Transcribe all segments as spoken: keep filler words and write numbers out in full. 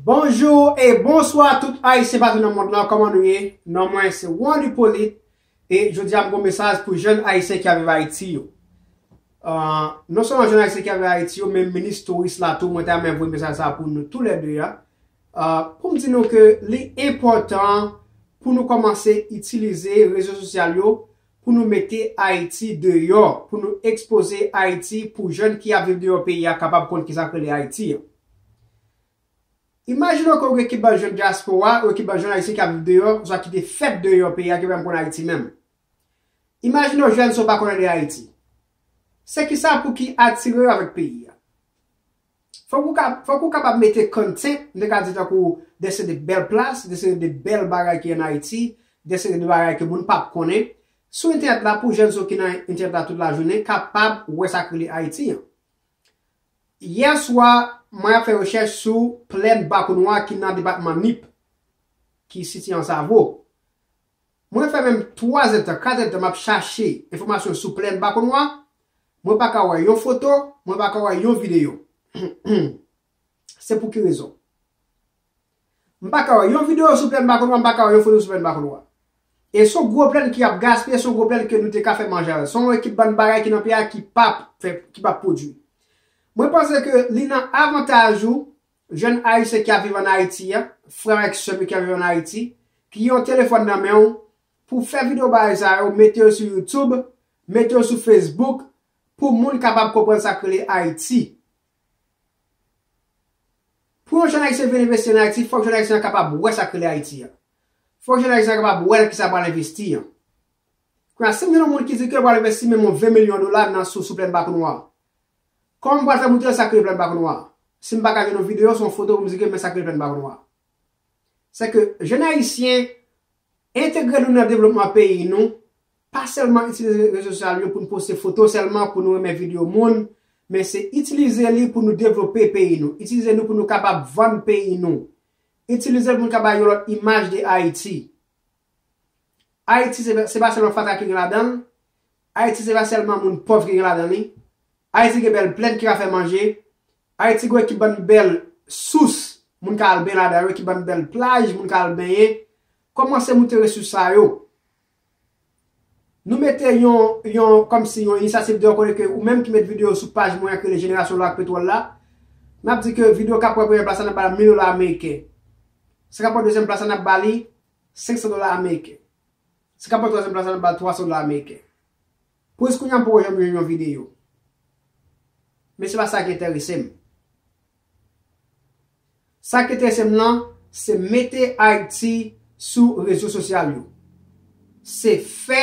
Bonjou e bonswa tout Ayisyen patou nan mond lan, kòman nou ye? Non mwen se Wonn Hyppolite e jodi a m gon mesaj pou jèn Ayisyen ki ap viv Ayiti yo. Ah, non sèlman jèn Ayisyen ki ap viv Ayiti yo, men minis touris la tou, mwen ta renmen voye mesaj sa pou nou toulède a. Ah, pou m di nou ke li enpòtan pou nou kòmanse itilize rezo sosyal yo pou nou mete Ayiti deyò, pou nou ekspoze Ayiti pou jèn ki ap viv deyò peyi a kapab konn kisa k rele Ayiti an. Imajine w ke w gen kibòt jèn dyaspora, ou kibòt jèn Ayisyen k ap viv deyò, oswa ki te fèt deyò peyi a, ki pa menm konn Ayiti menm. Imajine w jèn sa w pa konnen de Ayiti. Se kisa pou ki atire w avèk peyi a? Fòk ou ka, fòk ou kapab mete content, m te ka di tankou de seri de bèl plas, de seri de bèl bagay ki ann Ayiti, de seri de bagay ke moun p ap konnen, sou entènèt la pou jèn sa w ki nan entènèt la tout lajounen kapab wè sa k rele Ayiti an. Yè swa, mwen ap fè rechèch sou plèn Bakonwa ki nan depatman Nip, ki sitiye Ansavo. Mwen fè menm twa zèdtan, kat zèdtan m ap chache enfòmasyon sou plèn Bakonwa, mwen pa ka wè yon foto, mwen pa ka wè yon videyo. Se pou ki rezon? M pa ka wè yon videyo sou plèn Bakonwa, m pa ka wè yon foto sou plèn Bakonwa. E se yon gwo plèn ki ap gaspiye, se yon gwo plèn ke nou te ka fè manje avè l. Se yon ekip bann bagay ki nan peyi a ki p ap fè, ki p ap pwodui. Mwen panse ke li nan avantaj ou, jèn Ayisyen ki ap viv ann Ayiti a, frè m avèk sè m yo ki ap viv ann Ayiti, ki gen yon telefòn nan men w, pou fè videyo bagay sa yo, mete yo sou YouTube, mete yo sou Facebook, pou moun kapab konprann sa k rele Ayiti. Pou yon jèn Ayisyen vin envesti ann Ayiti, fòk jèn Ayisyen an kapab wè sa k rele Ayiti an. Fòk jèn Ayisyen an kapab wè nan kisa l pral envesti an. Kounye a, si m jwenn yon moun ki di ke l pral envesti menm yon ven milyon dola nan sou, sou plèn Bakonwa, kòman m pral fè montre l sa k rele plèn Bakonwa? Si m pa ka jwenn yon videyo, se yon foto pou m di ke men sa k rele plèn Bakonwa. Se ke jèn Ayisyen, entegre nou nan devlopman peyi nou, pa sèlman itilize rezo sosyal yo pou n poste foto sèlman, pou nou renmen videyo moun, men se itilize li pou nou devlope peyi nou, itilize nou pou nou kapab vann peyi nou, itilize l pou nou kapab yon lòt imaj de Ayiti. Ayiti se, se pa sèlman fatra ki gen ladan l, Ayiti se pa sèlman moun pòv ki gen ladan li, Ayiti gen bèl plèn ki ka fè manje. Ayiti gen ekip bann bèl sous moun ka al benyen ladan yo, ekip bann bèl plaj moun ka al benyen. Kòmanse moute resous sa yo. Nou mete yon, yon, kòmsi yon inisyativ deyò kote ke ou menm ki met videyo sou paj mwen an ki rele Jenerasyon Lò ak Petwòl la. N ap di ke videyo k ap pran premyè plas la, n ap ba l mil dola ameriken. Sa k ap pran dezyèm plas la, n ap ba li senk san dola ameriken. Sa k ap pran twazyèm plas la, n ap ba l twa san dola ameriken. Pou jis kounye a, m poko janm jwenn yon videyo. Men se pa sa ki enterese m. Sa ki enterese m nan, se mete Ayiti sou rezo sosyal yo. Se fè,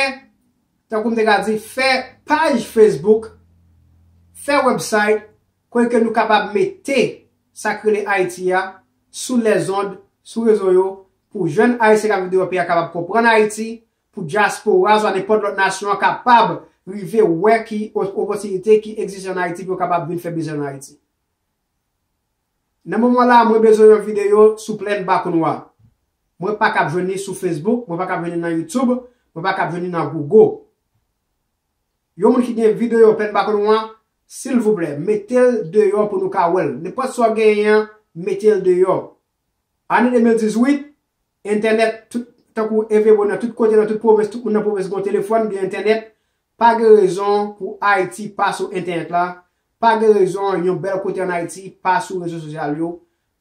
tankou m te ka di, fè paj Facebook, fè website, kote ke nou kapab mete sa k rele Ayiti a sou lèzond, sou rezo yo, pou jèn Ayisyen k ap viv deyò peyi a kapab konprann Ayiti, pou dyaspora, oswa nenpòt lòt nasyon an kapab rive wè ki o-, opòtinite ki egziste ann Ayiti pou yo kapab vin fè biznis ann Ayiti. Nan moman la, mwen bezwen yon videyo sou plèn Bakonwa. Mwen pa kab jwenn li sou Facebook, mwen pa kab jwenn li nan YouTube, mwen pa kab jwenn li nan Google. Yon moun ki gen videyo plèn Bakonwa, silvouplè, mete l deyò pou nou ka wè l. Nenpòt sa w genyen an, mete l deyò. Ane de mil dizuit, entènèt, tout, tankou Evebo nan tout kote, nan tout pwovens, tout moun nan pwovens gen yon telefòn, gen entènèt. Pa gen rezon pou Ayiti pa sou entènèt la. Pa gen rezon yon bèl kote ann Ayiti pa sou rezo sosyal yo.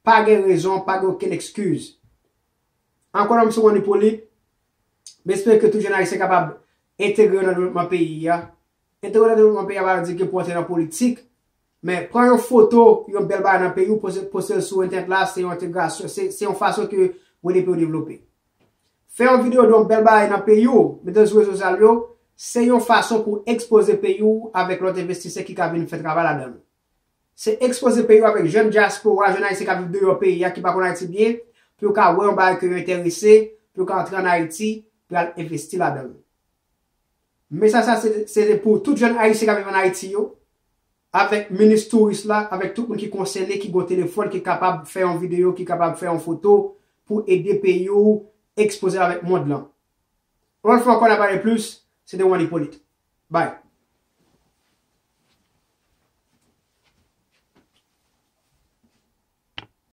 Pa gen rezon, pa gen okenn ekskiz. Ankò yon lòt, m se Wonn Hyppolite. M espere ke tout jèn Ayisyen kapab entegre yo nan devlopman peyi a. Entegre yo nan devlopman peyi a pa vle di ke pou antre nan politik. Men pran yon foto, yon bèl bagay nan peyi w, poste, poste l sou entènèt la, se yon entegrasyon, se, se yon fason ke w ede peyi w devlope. Fè yon videyo de yon bèl bagay nan peyi w, mete l sou rezo sosyal yo, se yon fason pou ekspoze peyi w avèk lòt envestisè ki ka vin fè travay ladan l. Se ekspoze peyi w avèk jèn dyaspora, jèn Ayisyen k ap viv deyò peyi a, ki pa konn Ayiti byen, pou yo ka wè yon bagay ke yo enterese, pou yo ka antre ann Ayiti, pou y al envesti ladan l. Mesaj sa se, se pou tout jèn Ayisyen k ap viv ann Ayiti yo, avèk minis touris la, avèk tout moun ki konsène, ki gen telefòn, ki kapab fè yon videyo, ki kapab fè yon foto pou ede peyi w ekspoze l avèk mond lan. Yon lòt fwa ankò, n a pale plis, se te Wonn Hyppolite. Bye.